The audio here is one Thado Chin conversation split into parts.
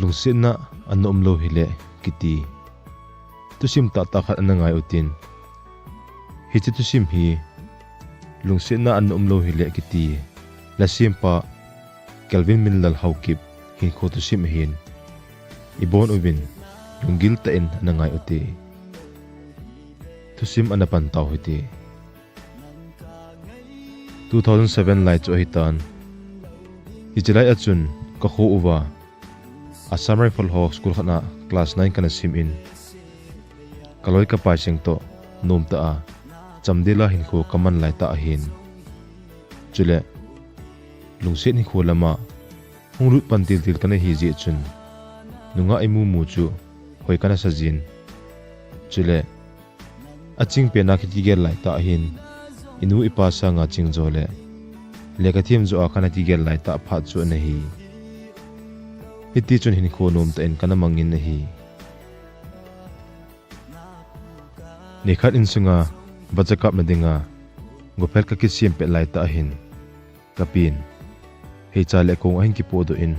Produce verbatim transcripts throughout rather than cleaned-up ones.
Lungsetna ana um lou hile kiti thusim tahtah khat ana ngai utin, hiche thusim hi lungsetna ana um lou hile kiti lasempa Kelvin Minlal Haokip hinkho thusim ahin, ibon uvin lunggil tah in ana ngai ute. Thusim ana pan tau hite. Two thousand seven lai chu ahitan. Hiche lai a chun kakho uva Assam Rifle ho school khat a class nine kana sim in, kaloi kapai seng toh nomtah a chamdel a hinkho kaman laitah ahin, chule lungset hinkho lama hung lut pan tiltil kana hi jeh chun, nungah imu mu chu hoi kana sa jin, chule aching pen a kakigel laitah ahin, inu ipa sanga ching jo le lekha them jo a kana kigel laitah phat chu ana hi. Hitichun hinkho nomtah in kana mangin ahi. Nikhat insunga vacha kapna dinga gophel kakisem pet laitah ahin, kapin heicha le kong ahin kipohdoh in,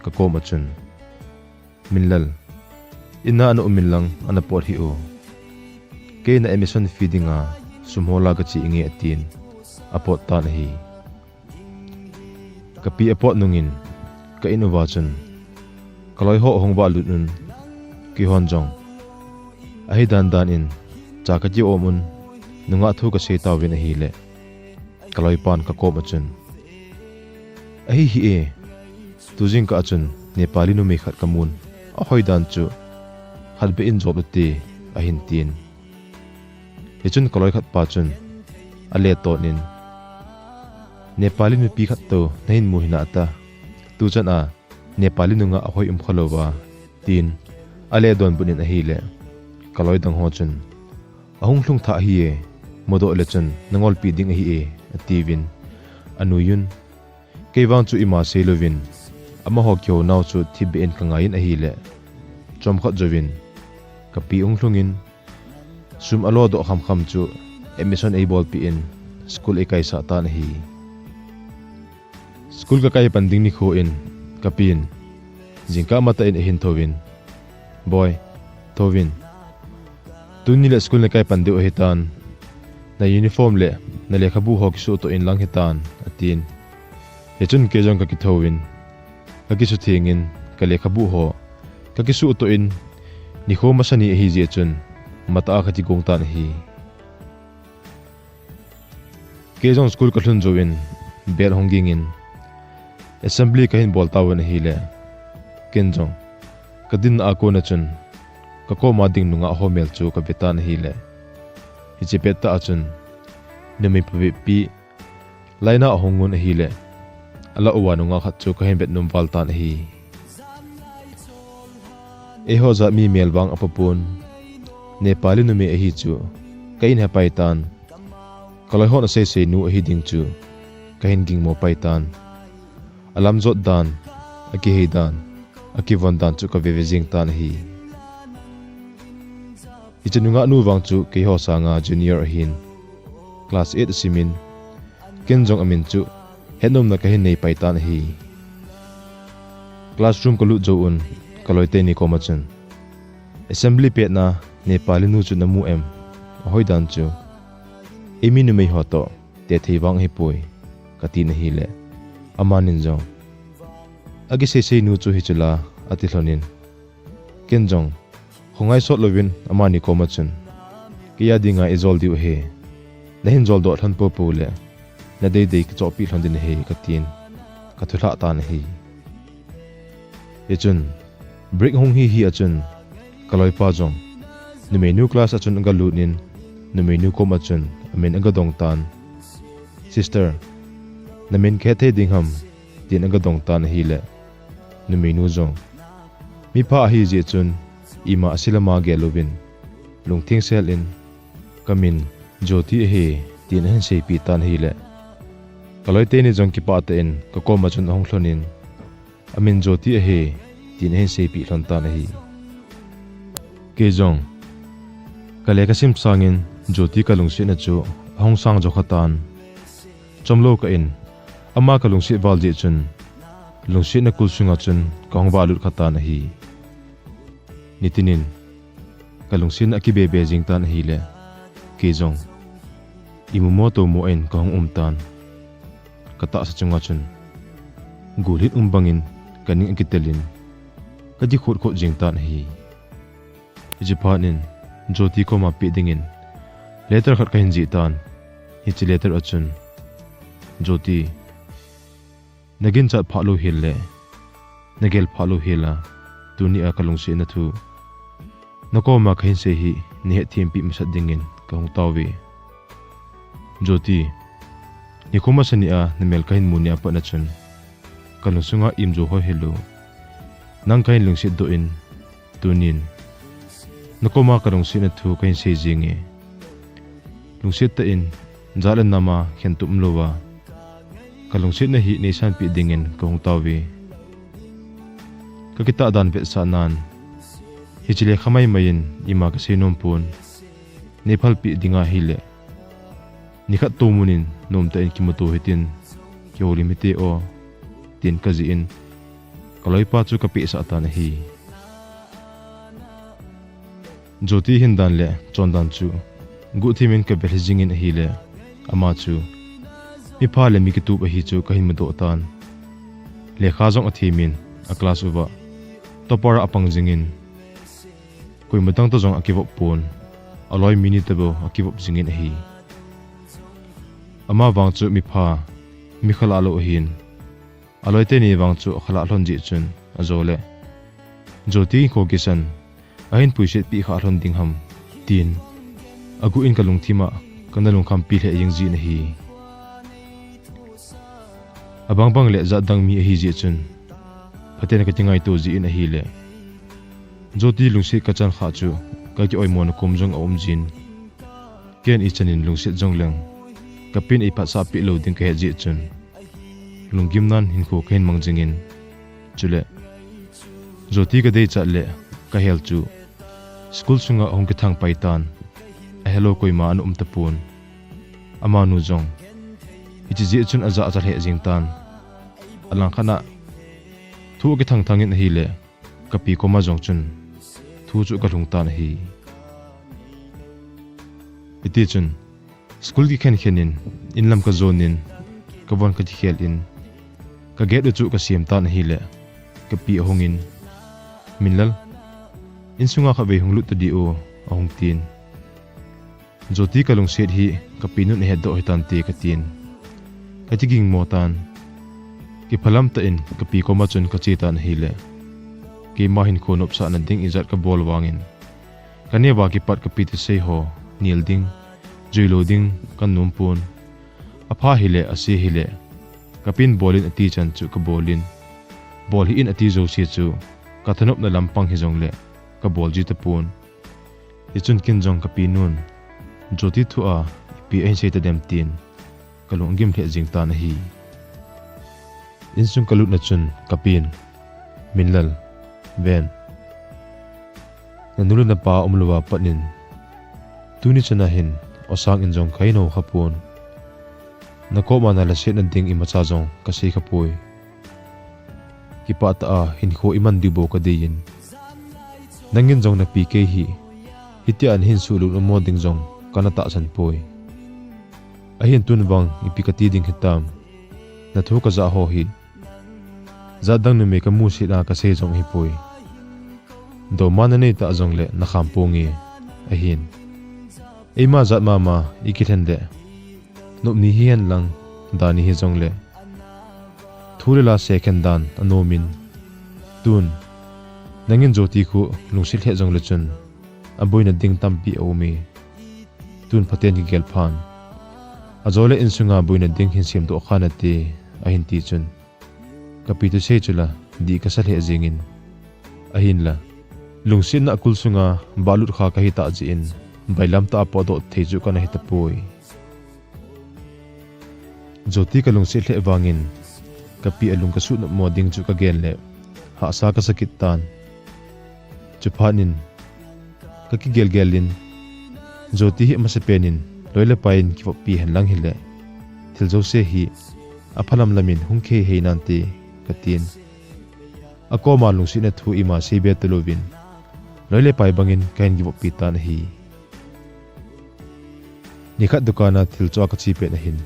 kakom a chun, Minlal, in a ana um inlang ana pot hih o. Kei na admission fee dinga sum hola kache inge, atin, apot tan ahi. Kapi apot nungin ka in uva chun kaloi ho ahung valut un, keihon jong ahi dandan in cha kaki om un, nungah thu kasei tauvin ahile, kaloipan kakom a chun, Ahi hih e, tu jingkah a chun Nepali numei khat kamun, ahoi dan chu khatvei in jot ute, ahin tin. Hichun kaloi khat pa chun ale ton in, Nepali nupi khat toh nahin mu hinam ata, tuchan a Nepali nungah ahoi um kha louva, tin ale donbut in ahile, kaloi dang ho chun, Ahung lhung thah ahi e, mudoh le chun nangolpi ding ahi e, atiuvin, anuiyun, kei vang chu ima seilouvin, amaho kihounau chu thipbeh in kangai in ahile, chomkhat jouvin kapi ahung lhungin, sum alodoh khamkham chu admission eibolpeh in, school eikaisah tan ahi. School kakai pan ding nikho in kapin jingkah matah in ahin thouvin, Boi, thouvin, tuni le school nakai pan diu ahitan, na uniform le na lekhabu ho kisuhtoh inlang hitan, atin. Hichun kei jong kakithouvin, kakisuthengin, kalekhabu ho kakisuhtoh in, nikho masa ni ahijeh chun matah a kakigong tan ahi. Kei jong school kalhun jouvin bell hung gingin, assembly kahin bol tauvin ahile, ken jong kadinna a kona chun kakoma ding nungah ho mel chu kavetan ahile, hiche pettah a chun numei phabep pi line a ahung un ahile, alah uva nungah khat chu kahin vet nom val tan ahi. Eiho jat mi mel vang apopon, Nepali numei ahi chu ka in hepaitan, kaloi hon aseiseinu ahi ding chu kahin gingmo paitan. Alamjot dan, akihei dan, akivon dan chu kaveve jeng tan ahi. Hiche nungah nu vang chu keiho sanga junior ahin, class eight asimin, ken jong amin chu hetnomna kahin nei paitan ahi. Classroom kalut jouvun, kaloi teni koma chun, Assembly petna Nepali nu chu namu em? Ahoi dan chu, eimi numei ho toh tethei vang ahipoi, katin ahile, amanin jong, Akiseiseinu chu hichu la, ati lhonin, ken jong khongai sot louvin amani koma chun, Keiya dinga ijol diu ahi, nahin joldoh lhon poupou le nadeidei kichohpeh lhon ding ahi, katin, kathulhah tan ahi. Hichun break hung hihi a chun kaloipa jong numeinu class a chun agalut in, numeinu koma chun amin agadong tan. Sister, namin kahet thei ding ham? tin agadong tan ahile, numeinu jong, mipha ahijeh chun ima ase lama gel louvin, lungthengsel in, Kamin Jyoti ahi, tin ahin seipeh tan ahile, kaloi teni jong kipah tah in kakoma chun ahung lhonin, Amin Jyoti ahi, tin ahin seipeh lhon tan ahi. Kei jong kalekha sim sangin Jyoti kalungsetna chu ahung sang jo khatan. Chomlou kah in, ama kalungset val jeh chun lungsetna kul sunga chun kahung valut kha tan ahi. Nitinin, kalungsetna akibebe jing tan ahile, kei jong imumo tomo in kahung um tan. Katahsa chunga chun, gulhit um bangin kaning akitel in, kakikhut khut jing tan ahi. Hiche phat in, Jyoti koma peh dingin letter khat kahin jih tan. Hiche letter a chun, Jyoti, naginchat phah lou hel le, nagel phah lou hel a, tunia kalungsetna thu nakoma kahin sei hi nahet thempeh masat dingin kahung taove. Jyoti, nikho masa nia namel kahin mu nia pat na chun, kalungsunga imjo hoi helou nang kahin lungset doh in, tunin nakoma kalungsetna thu kahin sei jinge. Lungset tah in, jat le nam a khentup umlouva, kalungsetna hi neisanpeh dingin kahung taove. Kakitah dan vetsahnan, hiche lekha maimai in ima kasei nom pon, neiphalpeh dinga hile, nikhat tomun in nomtah in kimuto hitin, kihoulim hite o, tin kajih in, kaloipa chu kapehsah tan ahi. Jyoti hindan le chondan chu guhthim in kavel hih jingin ahile, ama chu mipha le mi kitup ahi chu kahin mudoh tan. Lekha jong athem in, a class uva topper a apang jingin, koima dang toh jong akivop pon, aloi mi ni toh bou akivop jingin ahi. Ama vang chu mipha, mi khalah lou ahin, aloi teni vang chu akhalah lhon jeh chun, ajole Jyoti hinkho kisan ahin puisetpeh kha lhon ding ham, tin aguh in kalungthim a kana lungkhampi lheh jing jin ahi. Abang bang le jatdang mi ahi jeh chun, phaten kakingaito jin ahile, Jyoti lungset kachan kha chu, kakioimona kom jong aum jin. Ken ichan in lungset jongleng, kapen eiphatsahpeh lou ding kahet jeh chun, lunggimnan hinkho kahin mang jingin, chule Jyoti kadeichat le kahel chu, school sunga ahung kithang pai tan, ahelou koima ana um tapon. Amanu jong hiche jeh chun ajachat lheh jeng tan. Alangkhat a thu akithang thang in ahile, kapi koma jong chun thu chu kalhung tan ahi. Hitichun, school kikhen khen in, inlam kajon in, kavon kakikhel in, kagate u chu kasem tan ahile, kapi ahungin, Minlal, insunga khatvei hung lut tadih o, ahung tin. Jyoti, kalungset hi kapinun ahetdoh hitante, katin. Kakigingmo tan. Kiphalam tah in kapi koma chun kache tan ahile, keima hinkho nopsahna ding ijat kabol vangin, kaneova kipat kapi thusei ho nel ding, juilou ding kanom pon. Apha hile, ase hile, kapin bol in ati chan chu kabol in, bol hih in ati jouse chu kathanopna lampang hijongle kabol ji tapon. Hichun ken jong kapinun, Jyoti thua ipi ahin sei tadem tin, kalunggim lheh jeng tan ahi. Insung kalutna chun kapin, Minlal, ven. Nanu le napa umlouva pat in, tuni chana hin osang in jong kahin hou khapon. Nakoma nalhasetna ding imacha jong kasei khapoi. Kipah tah a hinkho iman diu bou kadeiyin, nangin jong napi kei hi hitia nahin suhlut nommo ding jong kana tahsan poi. Ahin tun vang ipi kati ding hitam? Nathu kajah ho hi jatdang numei kamuset a kasei jong ahipoi. Doma nanei tah jongle nakham ponge, ahin. Eima jat mama ikilhen le, nop ni hihen lang, da ni hijongle, thu le la sekhen dan anomin, tun nangin Jyoti khu lungset lheh jongle chun aboina ding tampi aume. Tun phaten kigel phan, ajole insunga boina ding hin semdoh kha nate, ahin ti chun, kapi thusei chu la dih kasa lheh jengin, ahinla lungsetna akul sunga valut kha kahitah jeh in, bailam tah a potdoh thei chu kana hitapoi. Jyoti kalungset lheh vangin, kapi alung kasuh nopmo ding chu kagen le, hahsa kasa kit tan. Chuphat in, kakigel gel in, Jyoti hi amasapen in loi le pai in kivoppi henlang hile, thil jouse hi aphalam lam in hung khei hei nante, katin. Akoma lungsetna thu ima seibe talouvin, loi le pai bangin kahin givoppi tan ahi. Nikhat dukan a thil choa kache pet ahin,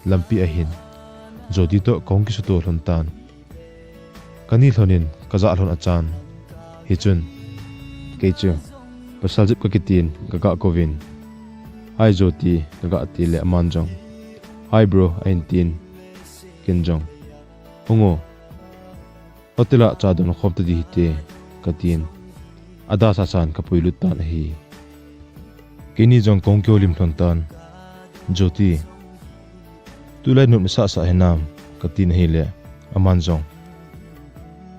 lampi ahin, Jyoti toh kahung kisuto lhon tan. Kani lhonin kajah lhon achan. Hichun, kei chu, pasal jep kakitin kagah kouvin, "Hi Jyoti," kagah tile aman jong, "Hi bro," ahin tin. Ken jong, "Hung o, hotel a cha don khom tadi hite," katin. Adeh sa san kapuilut tan ahi. Keini jong kahung kihoulim lhon tan. "Jyoti, tulai nom nasah sah hinam?" katin ahile, aman jong,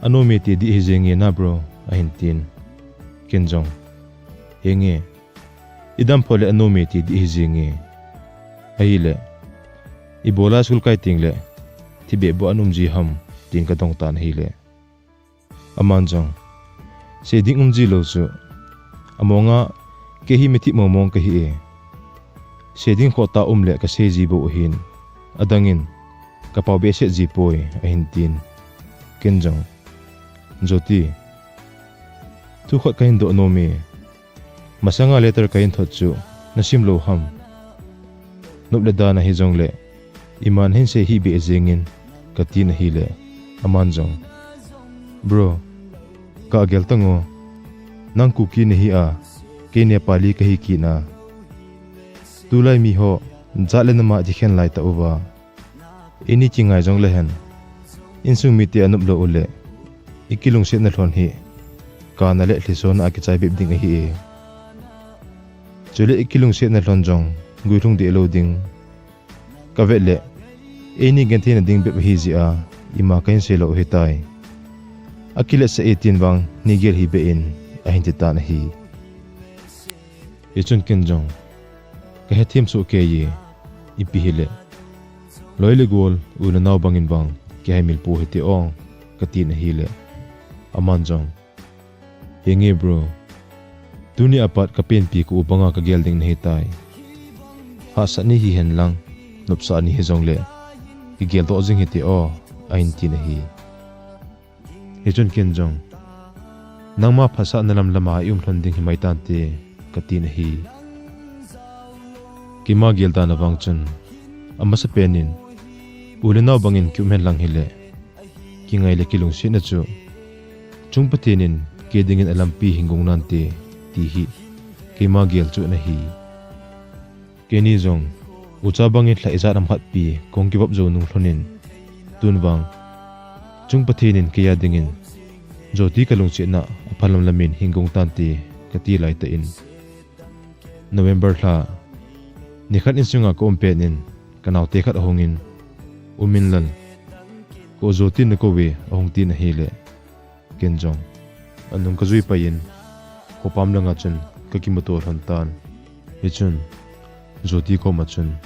"Anom e, ti dih hijenge na bro," ahin tin. Ken jong, "Henge, idam pho le anom e, ti dih hijenge. Ahile, ibola school kai tengle thibeh boh a naum ji ham?" tin kadong tan ahile, aman jong, "Sei ding um ji lou chu, amonga kei hi mithi mong mong kahi e. Sei ding khoh tah um le kasei ji bou ahin, adangin kapao behseh ji poi," ahin tin. Ken jong, "Jyoti, thu khat kahin doh nom e. Masanga letter kahin thot chu nasim lou ham? Nop le dan ahi jongle, iman hin sei hih beh jengin," katin ahile, aman jong, "Bro, kagel tan o, nang Kuki nahi a, kei Nepali kahi kit na. Tulai miho jat le nam a kikhen lai tauva, eini kingai jongle hen, insung mite anop lou uleh, ikilungsetna lhon hi kana le lhisona a kichai bep ding ahi e. Chule ikilungsetna lhon jong guilhung deh lou ding. Kavet le, eini gentheina ding bep ahi jeh a, ima kahin sei lou ahitai. Akiletsah e tin vang neigel hih beh in," ahin ti tan ahi. Hichun ken jong, "Kahethem soh kei e, ipi hile, loi le gol, u le nao bangin vang kihaimil pou hite o," katin ahile, aman jong, "Henge bro, tuni apat kapenpi ka u banga kagel ding nahitai. Hahsat ni hihen lang, nopsah ni hijongle, kigel doh jing hite o," ahin tin ahi. Hichun ken jong, "Nangma phatsahna lam lama i um lhon ding himai tante," katin ahi. Keima gel dan a vang chun, amasapen in, u le nao bangin kium hen lang hile, kingai le kilungsetna chu chung Pathen in kei dingin alampi hin gong nante, ti hi keima gel chu ana hi. Keini jong, ucha bangin lha ijat ham khat pi kahung kivop jou nung lhonin, tun vang, chung Pathen in kei a dingin, Jyoti kalungsetna aphalam lamin hin gong tante, kati laitah in, November lha, nikhat insunga ka um pet in, kanaote khat ahungin, "U Minlal, ka u Jyoti in nakou ve," ahung tin ahile, ken jong, anung kajui pai in, khopam langa chun kakimuto lhon tan. Hichun, Jyoti koma chun,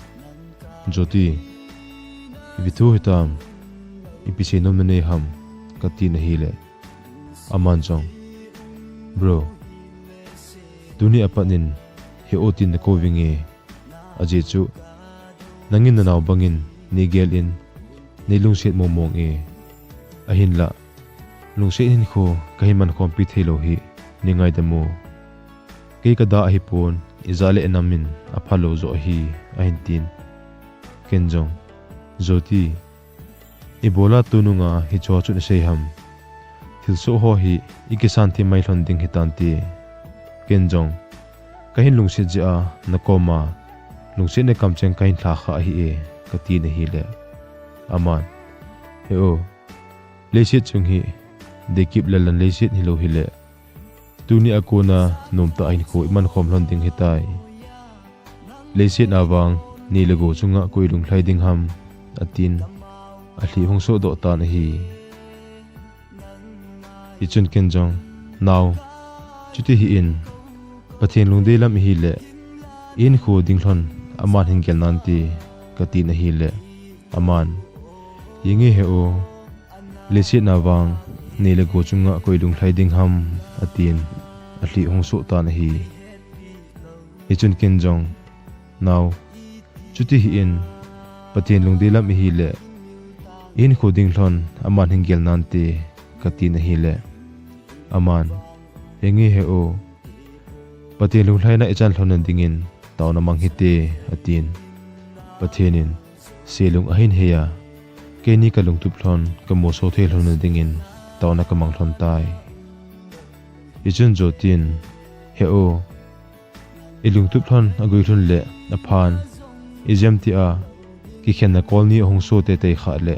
"Jyoti, ipi thu hitam, ipi seinom nanei ham?" katin ahile, aman jong, "Bro, tuni apat in he o tin nakou vinge, ajeh chu nangin nanao bangin neigel in, neilungset mong mong e. Ahinlah, lungset hinkho kahin mankhompi theilou hi, neingaidam o. Kei kada ahipon, ijat le inam in aphalou joh ahi," ahin tin. Ken jong, "Jyoti, ibola tununga hicheho chu nasei ham? Thilsoh ho hi ikisan thim mai lhon ding hitante." Ken jong, "Kahin lungset jeh a nakoma lungsetna kamcheng kahin lhakha ahi e," katin ahile, aman, "He o, leiset chung hi deikip lallan leiset hilou hile, tuni a kona nomtah a hinkho imankhom lhon ding hitai. Leiset a vang nei le gou chunga koi lunglhai ding ham?" atin, alhi hung sohdoh tan ahi. Hichun ken jong, "Nao, chuti hih in, Pathen lungdei lam ihile, ihinkho ding lhon aman hin gel nante," katin ahile, aman, "Henge he o, leiset a vang nei le gou chunga koi lunglhai ding ham?" atin, alhi hung soh tan ahi. Hichun ken jong, "Nao, chuti hih in, Pathen lungdei lam ihile, ihinkho ding lhon aman hin gel nante," katin ahile, aman, "Henge he o, Pathen lunglhaina ichan lhonna dingin taona mang hite," atin. Pathen in selung ahin hei a, keini kalungtup lhon kamuso thei lhonna dingin taona kamang lhon tai. Hichun Jyoti in, "He o, ilungtup lhon agui lhon le aphan, ijemtia kikhenna kol ni ahung so teitei khah le,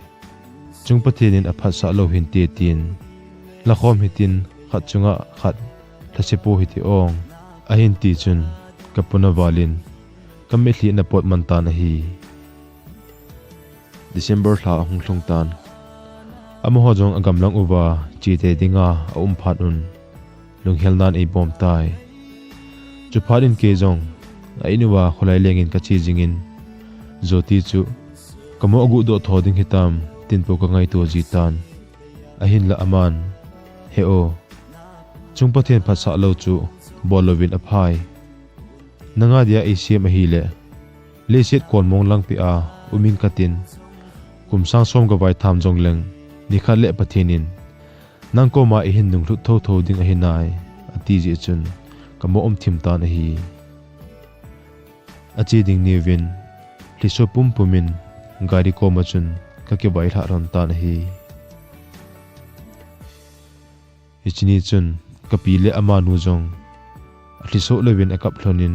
chung Pathen in aphatsah lou hinte," tin, "Lhakhom hitin, khat chunga khat lhase po hite ong," ahin ti chun, kapuna valin kamitlhi ana pot man tan ahi. December lha ahung lhung tan. Amaho jong agamlang uva che tei dinga aum phat un, lunghelnan eibom tai. Chuphat in kei jong a-in uva kholai lengin kache jingin, Jyoti chu kamu aguhdoh tho ding hitam tin po kangaito ji tan. Ahinla aman, "He o, chung Pathen phatsah lou chu bol louvin aphai. Nanga dia eisem ahile, leiset kolmong langpeh a um ing katin, kum sang som gavai tham jongleng, nikhat le Pathen in nang koma eihin nunglut thotho ding ahi nai," ati jeh chun, kamu um thim tan ahi. Ache ding niuvin, lhiso pumpum in gari koma chun kakivailhah lhon tan ahi. Hiche ni chun kapi le amanu jong alhiso louvin akap lhonin,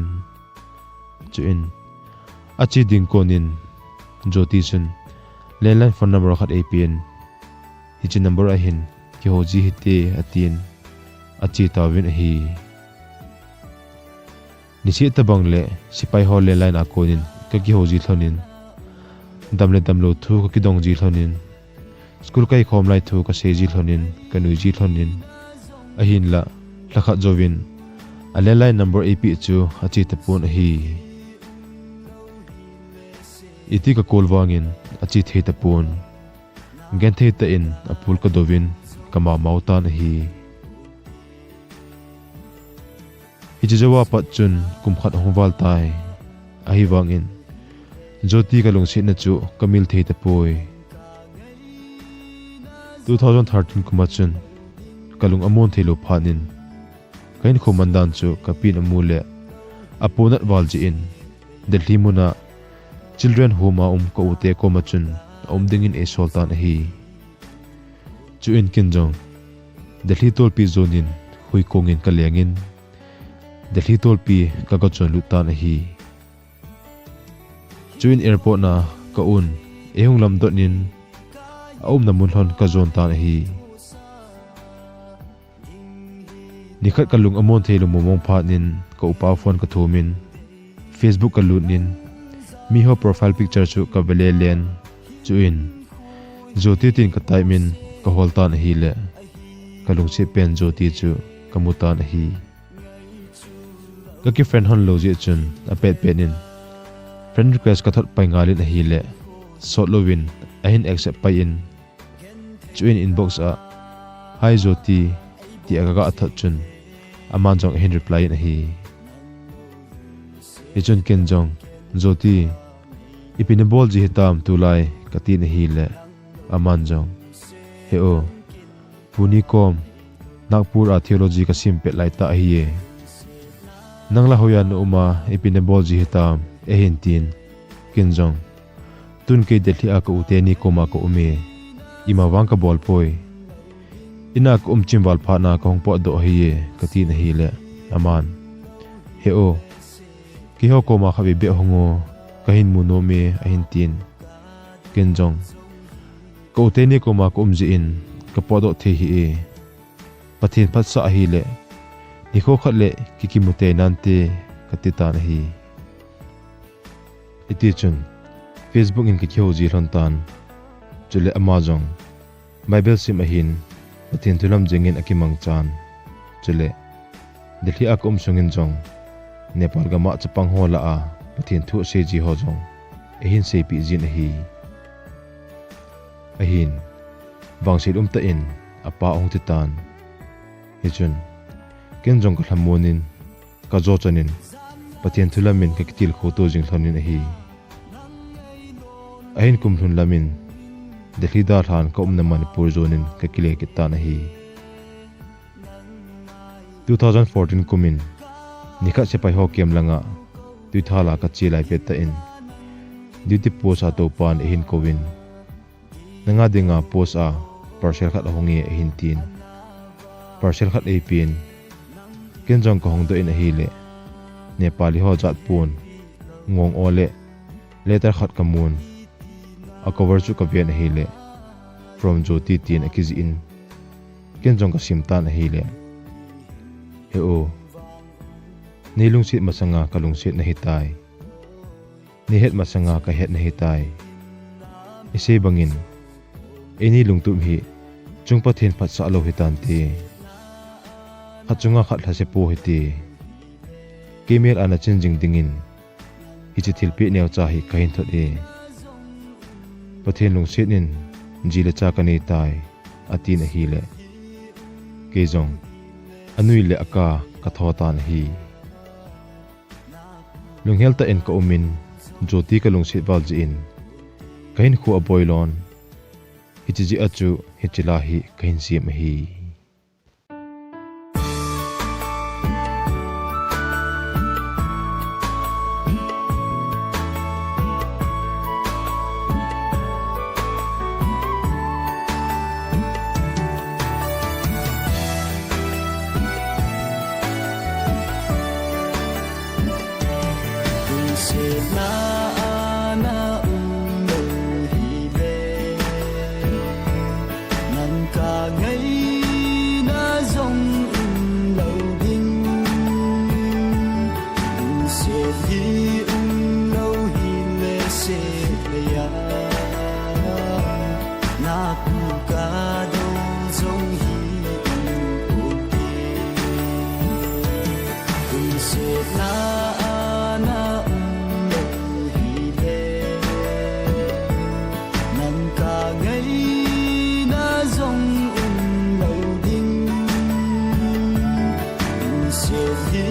chuin ache ding konin Jyoti chun landline phone number khat eipen, "Hiche number ahin kihou ji hite," atin, ache tauvin ahi. Niseh tabang le sepai ho landline a konin kakihou ji lhonin, dam le damlou thu kakidong ji lhonin, school kaikhom lai thu kasei ji lhonin, kanui ji lhonin, ahinla lhakhat jouvin a landline number eipeh chu ache tapon ahi. Iti kacall vangin ache thei tapon. Genthei tah in apul kadouvin kamamau tan ahi. Hiche jouva pat chun kum khat ahung val tai. Ahivangin Jyoti kalungsetna chu kamil thei tapoi. Two thousand thirteen kuma chun kalung amon theilou phatnin, kahinkho mandan chu kapin amu le aponat val jeh in, Delhi muna Children Home a um ka-u te koma chun aum dingin eisol tan ahi. Chuin ken jong Delhi tolpi jonin huikongin kalengin, Delhi tolpi kaga chonlut tan ahi. Chuin airport na ka-un eihung lamdotnin aumna mun lhon kajon tan ahi. Nikhat kalung amon theilou mong mong phatnin ka-upa phone kathumin, Facebook kalutnin, miho profile picture chu kavele len. Chuin Jyoti tin ka-type in kahol tan ahile, kalungset pen Jyoti chu kamu tan ahi. Kaki friend lhon lou jeh chun apet pet in friend request kathot pai ngalin ahile, sot louvin ahin accept pai in, chuin inbox a, "Hi Jyoti," tia kaga thot chun, aman jong ahin reply in ahi. Hichun ken jong, "Jyoti, ipi nabol ji hitam tulai?" katin ahile, aman jong, "He o, Pune kom Nagpur a theology kasim pet laitah ahiye. Nang la hoiya na-um a, ipi nabol ji hitam?" eihin tin, ken jong, "Tun kei Delhi a ka-u teni koma ka-ume, ima vang kabol poi. Ina ka-um chim val phatna kahung potdoh ahiye," katin ahile, aman, "He o, keiho koma khatvei beh hung o, kahin mu nome," ahin tin, ken jong, "Ka-u teni koma ka-um jeh in kapotdoh thei hih e. Pathen phatsah ahile, nikho khat le kikimu tei nante," kati tan ahi. Hitichun Facebook in kakihou ji lhon tan. Chule ama jong Bible sim ahin, Pathen thu lam jengin akimangchan. Chule Delhi a ka-um sungin jong Nepal gam a chapang ho lah a Pathen thu asei ji ho jong eihin seipeh jin ahi. Ahin, vangset umtah in apa ahung thi tan. Hichun ken jong kalhamon in, kajo chanin Pathen thu lam in kakitilkhou to jing lhon in ahi. Ahin kum lhun lam in Delhi dalhan ka umna Manipur zonin ka kile kit tan ahi. Two thousand fourteen kumin, nikhat sepai ho camp langa tuithala ka che lai pettah in, duty post a toupan eihin kouvin, "Nanga dinga post a parcel khat ahung e," eihin tin. Parcel khat eipen, ken jong ka hongdoh in ahile, Nepali ho jat pon, ngong o le letter khat ka mun, a cover chu ka ven ahile, "From Jyoti," tin akijih in, ken jong ka sim tan ahile, "He o, nei lungset masanga ka lungset nahitai. Nei het masanga ka het nahitai. Isei bangin, eini lungtup hi chung Pathen phatsah lou hitante. Khat chunga khat lhase pou hite. Kei mel a nachin jing dingin hiche thilpeh neocha hi kahin thot e. Pathen lungset in ji le cha kanei tai," atin ahile, kei jong anui le aka ka tho tan ahi. Lunghel tah in ka umin, Jyoti ka lungset val jeh in, ka hinkho aboi lon, hiche jeh a chu hiche la hi kahin sem ahi. Lungsetna a na um lou hile, nang ka ngaina jong um lou ding. Lungset hi um lou hile, setlei a na pu ka dou jong hi um pon te. Lungsetna a na um lou hile, nang ka ngaina jong um lou ding. Lungset hi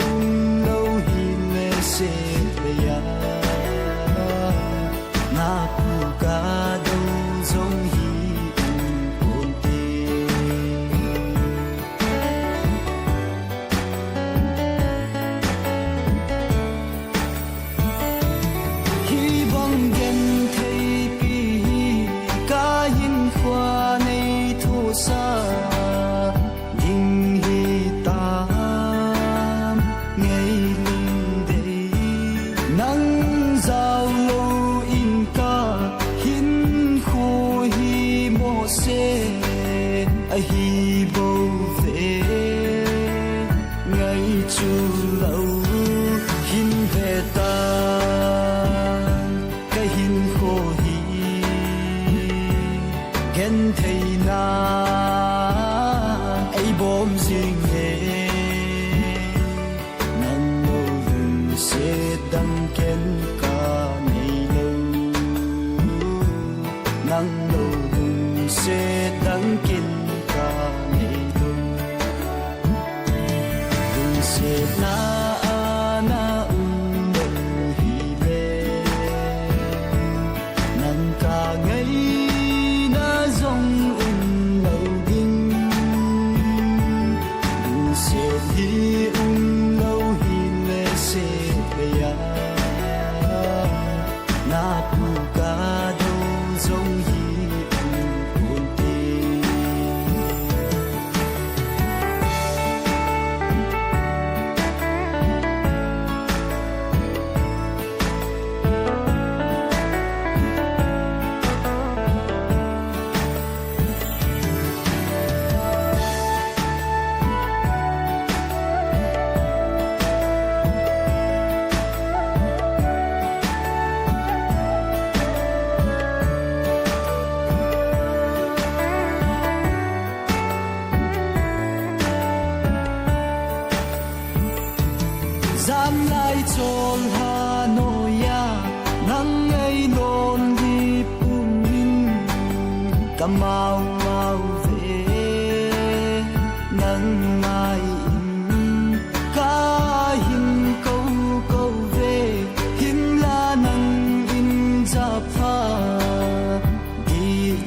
um lou hile, setlei a na pu ka dou jong hi um pon te. Hibang gentheipi hi ka hinkhoa nei thosa ding hitam, ngailut dei. Nang jao lou in ka hinkho hi mohse ahi bou ve. Ngaichu lou hin ve tan, ka hinkho hi gentheina ei bom jing e. Nang lou lungset dang ken ka nei lou, nang lou lungset dang ken ka nei lou. Lungsetna a na um lou hile, nang ka ngaina jong um lou ding. Lungset hi um lou hile, setlei a na pu ka dou jong hi um pon te. Jan lai cholha noiya nang ei longlhi pumin ka mau mau ve, nang ngai in ka hin kou kou ve, hinla nang in japha dih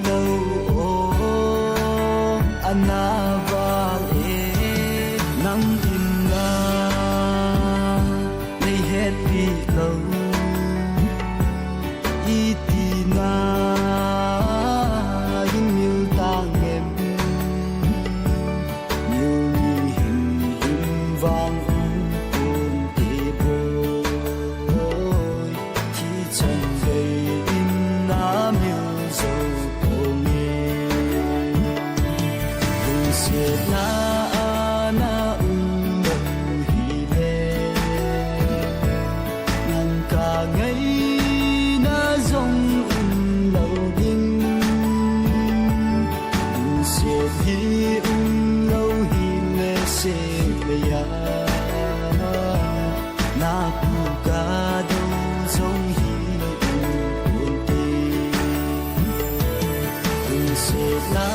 Na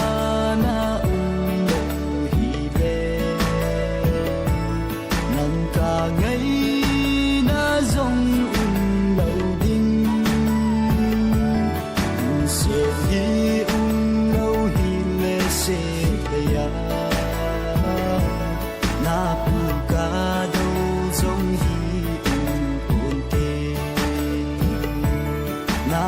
ana um lou hile, nang ka ngaina jong um lou ding. Lungset hi um lou hile, sehthei a na pu ka dou jong hi um ponte. Na